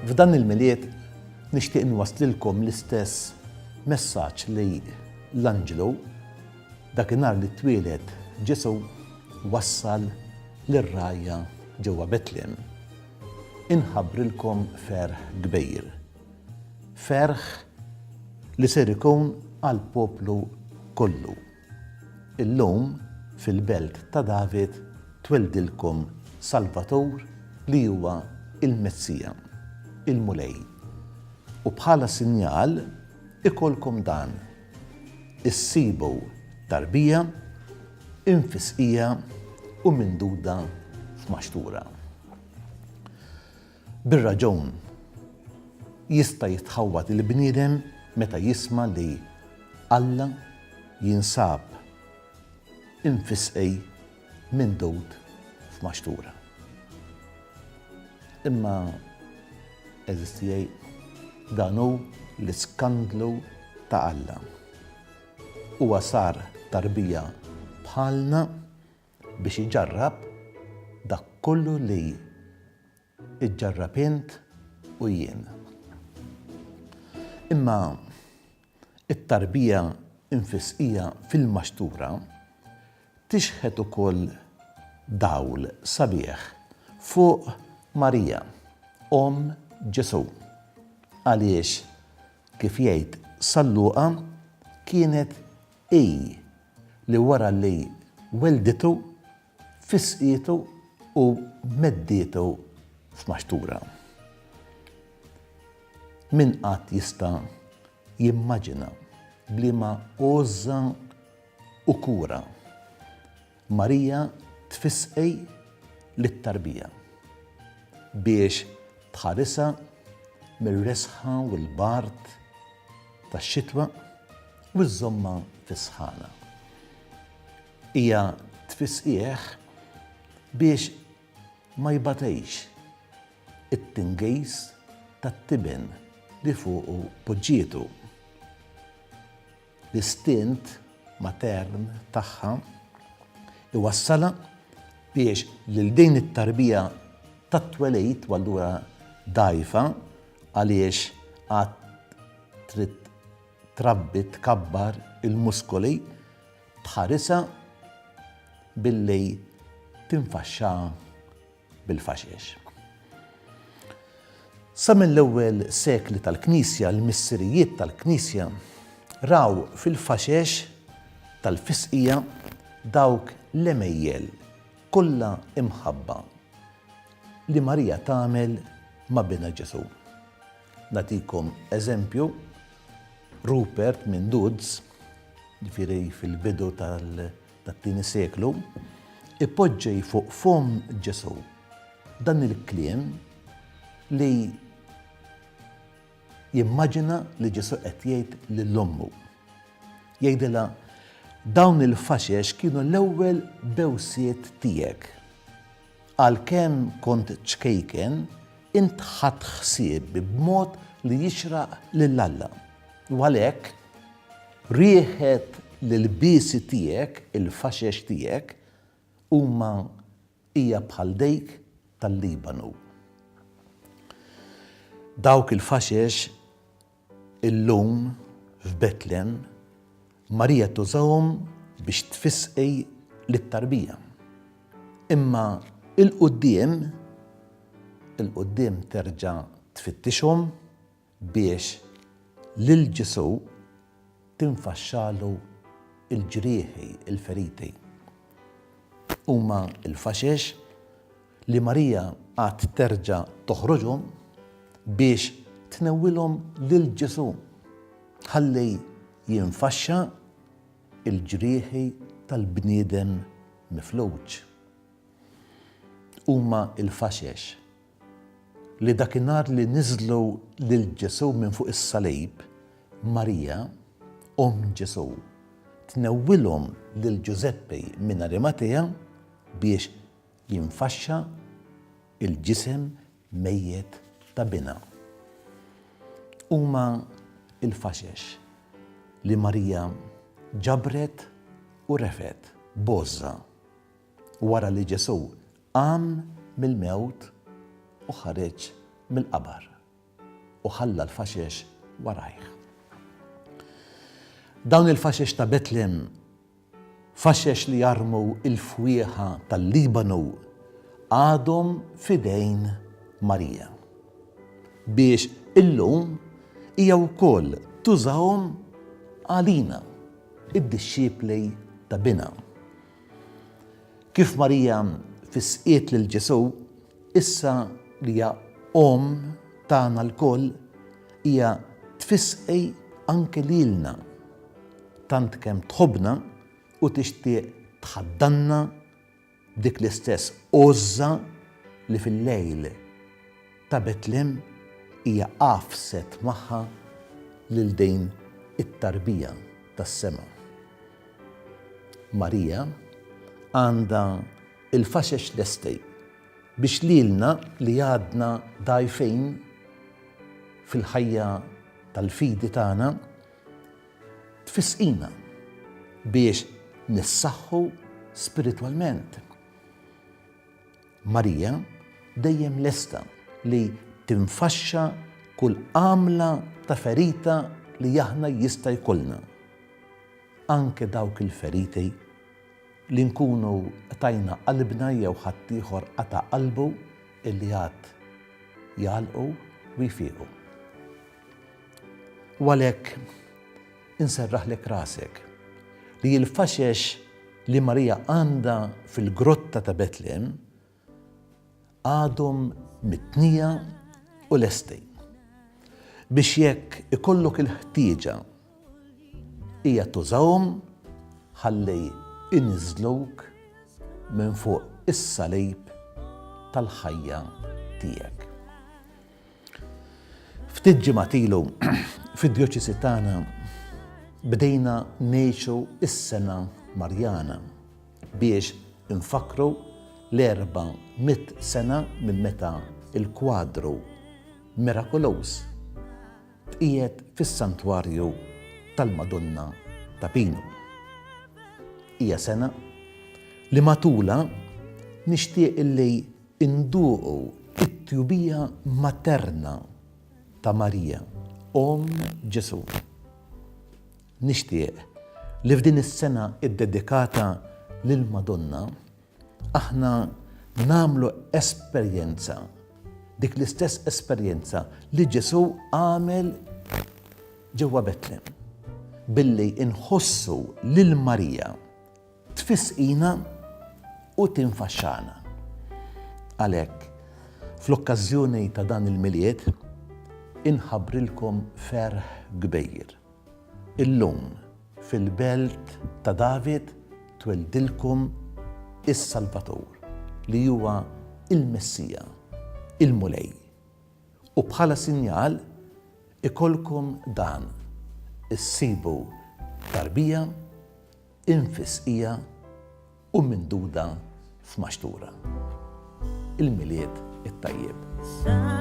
F'dan il-Milied nixtieq nwasslilkom l-istess messaġġ li l-anġlu dakinhar li twieled Ġesù wassal lir-rgħajja ġewwa Betlem. Inħabbrilkom ferħ kbir. Ferħ li ser ikun għall-poplu kollu. Illum, fil-belt ta' David tweldilkom Salvatur li huwa l-Messija, il-Mulej. U bħala sinjal ikollkom dan, issibu tarbija imfisqija u minduda f'maxtura. Bir-raġun, jista' jitħawwad il-bniedem meta jisma' li Alla jinsab imfisqi mindud f'maxtura. Imma, għeżież tiegħi, dan hu l-iskandlu ta' Alla. Huwa sar tarbija bħalna biex iġarrab dak kollu li iġġarrab int u jien. Imma it-tarbija imfisqija fil-maxtura tixħet ukoll dawl sabiħ fuq Marija, omm Ġesù, għaliex kif jgħid San Luqa kienet hi li wara li wellditu fisqietu u meddietu f'maxtura. Min qatt jista' jimmaġina b'liema għożża u kura Marija tfisqi lit-tarbija biex tħarisha mir-resħa u l-bard tax-xitwa u żżommha fis-sħana. Hija tfisqih biex ma jbatix it-tingiż tat-tiben li fuqu poġġietu. L-istint matern tagħha iwassalha biex lil din it-tarbija tat-twelid u allura dgħajfa għaliex għad trid trabbi tkabbar il-muskoli, tħarisha billi tinfaxxaha bil-faxex. Sa mill-ewwel sekli tal-Knisja l-missirijiet tal-Knisja raw fil-faxex tal-fisqija dawk l-għemejjel kollha imħabba li Marija tagħmel ma' binha Ġesù. Nagħtikom eżempju, Rupert minn Dudz, ġifieri fil-bidu tat-tieni seklu, ipoġġi fuq fomm Ġesù dan il-kliem li jimmaġina li Ġesù qed jgħid lil ommu. Jgħidilha, dawn il-faxex kienu l-ewwel bewsiet tiegħek. Għalkemm kont ċkejken, int ħadt ħsiebi b'mod li jixraq lil Alla. U għalhekk, riħet l-ilbiesi tiegħek, il-faxex tiegħek, huma hija bħal dik tal-Libanu. Dawk il-faxex Illum, f'Betlem, Marija tużahom biex tfisqi lit-tarbija. Imma 'l quddiem, 'il quddiem terġa' tfittixhom biex lil Ġesù tinfaxxalu l-ġrieħi, il-feriti. Huma l-faxex li Marija għad terġa' toħroġhom biex tnewwilhom lil Ġesù ħalli jinfaxxa l-ġrieħi tal-bniedem mifluġ. Huma l-faxex li dakinhar li niżlu lil Ġesù minn fuq is-salib, Marija, omm Ġesù, tnewwilhom lil Ġużeppi minn Arimatea biex jinfaxxa l-ġisem mejjet ta' binha. Huma l-faxex li Marija ġabret u refgħet b'għożża wara li Ġesù qam mill-mewt u ħareġ mill-qabar. u ħalla l-faxex warajh. Dawn il-faxex ta' Betlem, faxex li jarmu l-fwieħa tal-Libanu, għadhom f'idejn Marija. Biex illum hija wkoll tużahom għalina, id-dixxipli ta' Binha. Kif Marija fisqiet lil Ġesù, issa li hija Omm tagħna lkoll, hija tfisqi anke lilna, tant kemm tħobbna u tixtieq tħaddanna b'dik l-istess għożża li fil-lejl ta' Betlem hija għafset magħha lil din it-tarbija tas-sema. Marija għandha l-faxex lesti biex lilna li għadna dgħajfin fil-ħajja tal-fidi tagħna tfisqina biex nissaħħu spiritwalment. Marija dejjem lesta li tinfaxxa kull għamla ta' ferita li aħna jista' jkollna. Anke dawk il-feriti li nkunu qtajna qalbna jew ħaddieħor qata' qalbu illi għad jagħlqu u jfiequ. U għalhekk inserraħlek rasek li l-faxex li Marija għandha fil-grotta ta' Betlem għadhom mitnija u lesti biex jekk ikollok il-ħtieġa hija tużahom ħalli iniżżluk minn fuq is-salib tal-ħajja tiegħek. Ftit ġimgħat ilu fid-djoċesi tagħna bdejna ngħixu s-sena Marjana biex infakkru l-400 sena minn meta l-kwadru mirakoluż tqiegħed fis-Santwarju tal-Madonna ta' Pinu. Hija sena li matulha nixtieq illi Induqu t-tjubija materna ta' Marija, Omm Ġesù. Nixtieq li f'din is-sena ddedikata lill-Madonna, aħna nagħmlu esperjenza, dik l-istess esperjenza li Ġesù għamel ġewwa Betlem, billi nħossu lil Marija Tfisqina u tinfaxxana. Għalhekk, fl-okkażjoni ta' dan il-Milied, inħabbrilkom ferħ kbir. Illum, fil-belt ta' David tweldilkom is-Salvatur, li huwa il-Messija, il-Mulej. U bħala sinjal ikollkom dan, issibu tarbija imfisqija u minduda f'maxtura. Il-Milied it-tajjeb.